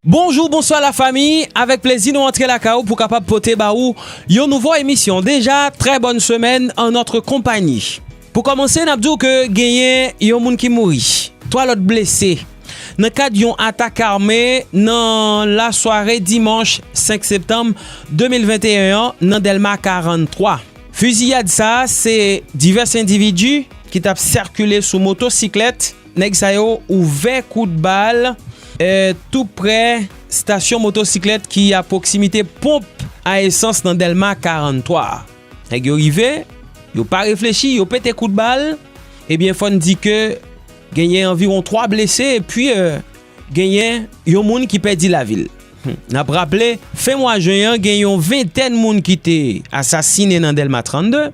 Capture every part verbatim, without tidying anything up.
Bonjou, bonswa lafami. Avèk plezi nou antre lakay ou pou kapab pote ba ou yon nouvo emisyon. Déjà, très bonne semaine en notre compagnie. Pou kòmanse, n ap di w ke genyen yon moun ki mouri, twa lòt blese nan kad yon atak ame nan lasware dimanch senk septanm de mil venteyen an nan Dèlma karannntwa. Fiziyad sa a, se divès endividi ki t ap sikile sou motosiklèt. Nèg sa yo ouvè kout bal, e, tou prè stasyon motosiklèt ki a pwoksimite ponp a esans nan Dèlma karannntwa a. Nèg yo rive, yo pa reflechi, yo pete kout bal. Ebyen, fò n di ke genyen anviwon twa blese, epi, e, genyen yon moun ki pèdi lavi l. Hmm. N ap raple, fen mwa jen an, gen yon ventèn moun ki te asasinen nan Dèlma trannde,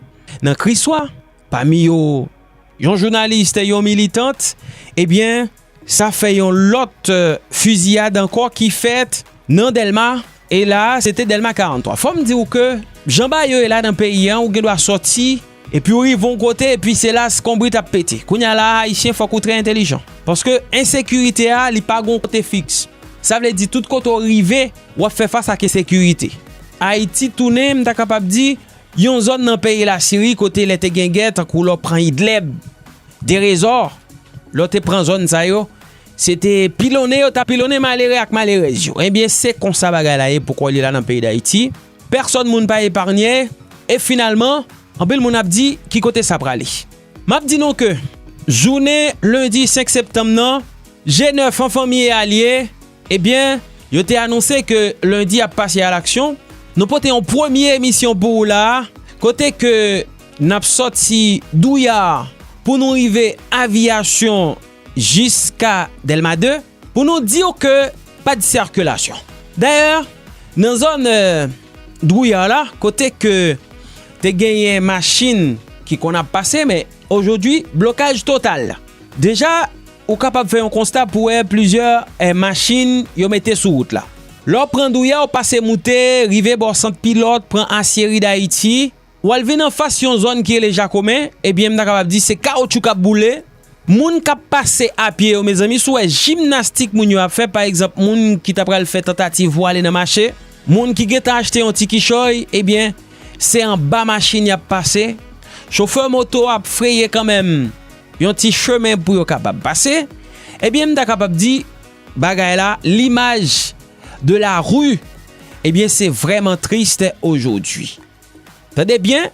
nan Kriswa, pami yo yon jounalis, yon militant. Ebyen, sa fè yon lòt, e, fiziyad ankò ki fèt nan Dèlma, e la a, se te Dèlma karannntwa. Fò m di w ke jan bagay yo ye la nan peyi a, ou gen dwa sòti, epi w rive yon kote, epi se la skonbrit ap pete. Kounye a la a, Ayisyen, fòk ou trè entèlijan. Paske ensekirite a, li pa gon kote fiks. Sa vle di, tout kote w rive, w ap fè fas ak ensekirite. Ayiti tounen, m ta kapab di, yon zòn nan peyi Lasiri kote lè te gen gè, tankou lè w pran Idlèb, Derezò, lè w te pran zòn sa yo, se te pilonnen yo t ap pilonnen malere ak malerèz yo. Ebyen, se konsa bagay la ye pou kò l ye la nan peyi Dayiti. Pèsòn moun pa eparnye, e finalman, anpil moun ap di, ki kote sa prale? M ap di nou ke jounen lendi senk septanm nan, G nèf an fanmi e alye, ebyen, yo te anonse ke lendi ap pase a laksyon. Nou pote yon premye emisyon pou ou la a, kote ke n ap sòti Douyar pou nou rive Aviyasyon jiska Dèlma de, pou nou di w ke pa t sikilasyon. Dayè, nan zòn, e, Douyar la, kote ke te genyen machin ki konn ap pase, men ojodwi, blokaj total. Deja, ou kapab fè yon konsta pou wè plizyè, e, machin yo mete sou wout la. Lè w pran Douyar, w pase moute, rive bò Sant Pilòt, pran Asyeri Dayiti, w al vin anfas yon zòn ki rele Jakomen, ebyen, m ta kapab di se kawoutchou k ap boule. Moun k ap pase a pye yo, mezanmi, si w wè jimnastik moun yo ap fè, pa egzanp, moun ki ta pral fè tantativ pou ale nan mache, moun ki gentan achte yon ti kichòy, ebyen, se anba machin y ap pase. Chofè moto ap freye kanmenm yon ti chemen pou yo kapab pase. Ebyen, m ta kapab di, bagay la, l'image de la rue, ebyen, se vrèman triste aujourd'hui. Tande byen,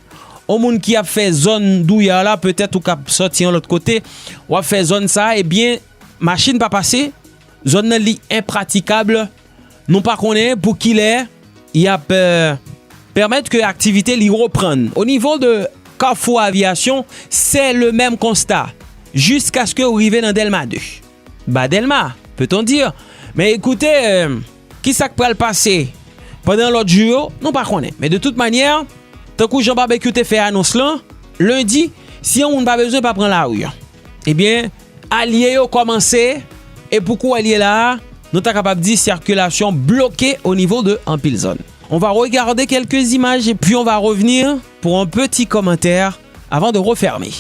yon moun ki ap fè zòn Douyar la, petèt ou k ap sòti yon lòt kote, w ap fè zòn sa a, ebyen, machin pa pase, zòn nan li enpratikab, nou pa konnen pou kilè y ap, e, pèmèt ke aktivite li reprann. O nivo de Kafou Aviyasyon, se le menm konsta, jiskaske ou rive nan Dèlma de. Ba Dèlma, peut-on dire. Men ekoute, e, ki sa k pral pase pandan lòt jou yo, nou pa konnen. Men de tout manyè, tankou jan Babekyou te fè anons lan, lendi, si yon moun pa bezwen pa pran lari an, ebyen, alye yo kòmanse, e pou kou alye la a, nou ta kapab di sikilasyon bloke o nivo de anpil zòn. On va regarder quelques images et puis on va revenir pour un petit commentaire avant de refermer.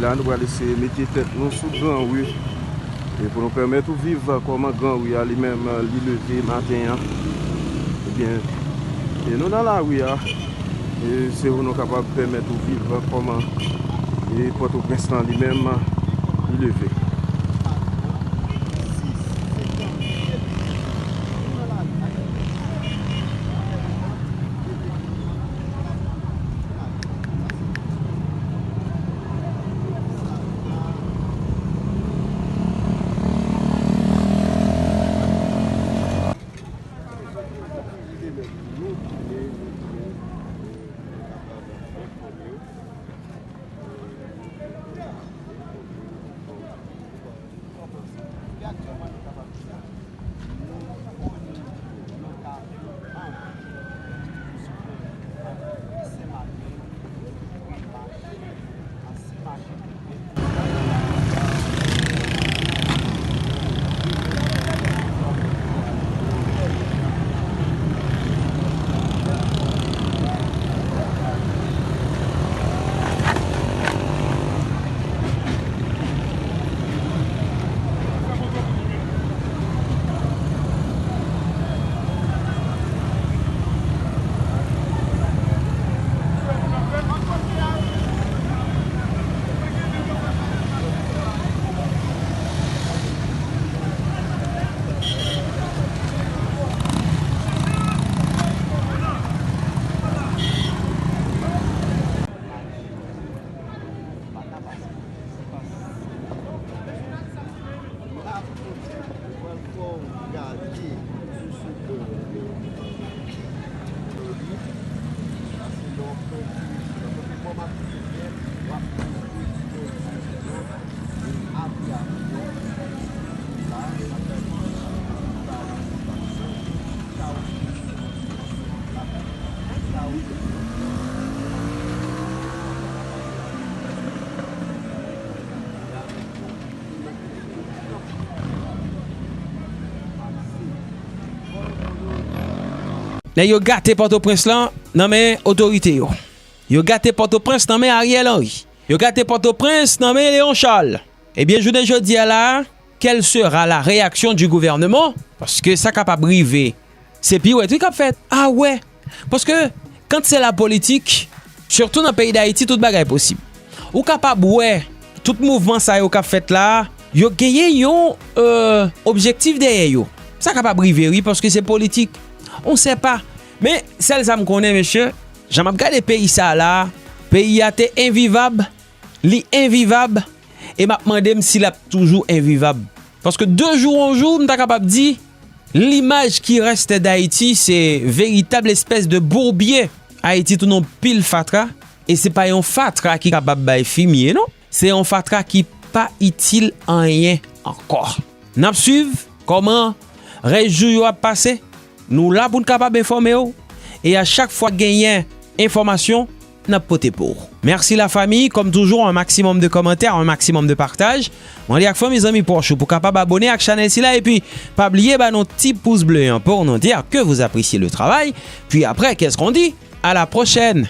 Nou pral eseye mete tèt nou sou Granri e pou nou pèmèt ou viv kòman Granri a li menm li leve maten an. Ebyen, e nou nan lari a, e se pou nou kapab pèmèt ou viv kòman e Pòtoprens lan li menm li leve. Nèg yo gate Pòtoprens lan nan men otorite yo. Yo gate Pòtoprens nan men Ariel Henry. Yo gate Pòtoprens nan men Léon Charles. Ebyen, jounen jodi a la, quelle sera la réaction du gouvernement? Paske sa kapab rive. Se piwèt wi k ap fèt. A wè. Paske, quand c'est la politique, sitou nan peyi Dayiti, tout bagay posib. Ou kapab wè, tout mouvman sa yo k ap fèt la, yo genyen yon, euh, objektif dèyè yo. Sa kapab rive, wi, paske se politik. On sait pas. Men, sèl sa m konnen, mesye, jan m ap gade peyi sa la, peyi a te envivab, li envivab, e m ap mande m si l ap toujou envivab. Paske de jou an jou, m ta kapab di, limaj ki reste Dayiti, se veritab espès de bourbier. Ayiti tounen yon pil fatra, e se pa yon fatra ki kapab bay fimye, non. Se yon fatra ki pa itil anyen ankò. N ap swiv kòman rès jou yo ap pase. Nou la pou n kapab enfòme w. E a chak fwa genyen enfòmasyon, n ap pote pou w. Mèsi la fami, kòm toujou, un maximum de commentaires, un maximum de partage. Mande ak fanmi, zanmi pwòch ou pou kapab abone ak chanèl sila. Epi, pa bliye ba nou ti pous ble an pou nou dire que vous appréciez le travail. Puis après, qu'est-ce qu'on dit? À la prochaine!